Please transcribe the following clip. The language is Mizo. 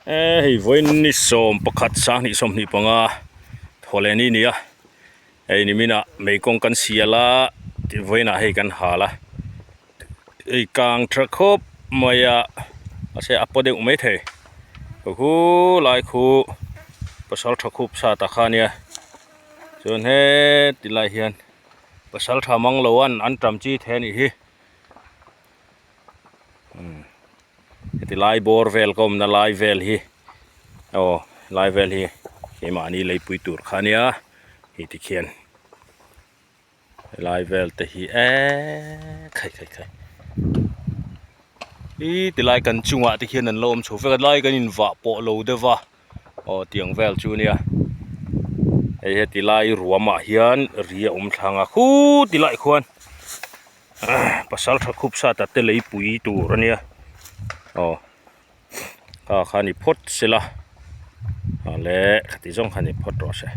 E hei vawiin ni 11 2025 thawhlehni ni a hei nimin ah mei kawng kan sial a tih vawiin ah hei kan hal a hei kang tha khawp mai a mahse a paw deuh mai thei khu lai khu pasal tha khup sa ta kha ania chuan heti lai hian pasal tha mang lo an an tam chi the anih hi. Heti lai bawr vel ka awmna lai vel hi aw lai vel hi keimahni leipui tur kha ania hei tikhian helai vel te hi eee khai khai khai ih tilai kan chungah te khian an lo awm chho vek a lai kan invah pawh lo deuh va aw tiang vel chu ania hei heti lai ruamah hian ri a awm thlang a khuti laiah khuan. Pasal tha khup sat a te leipui tur a nia aw kha kha ni phawt se la a le khati zawng kha ni phawt rawh se.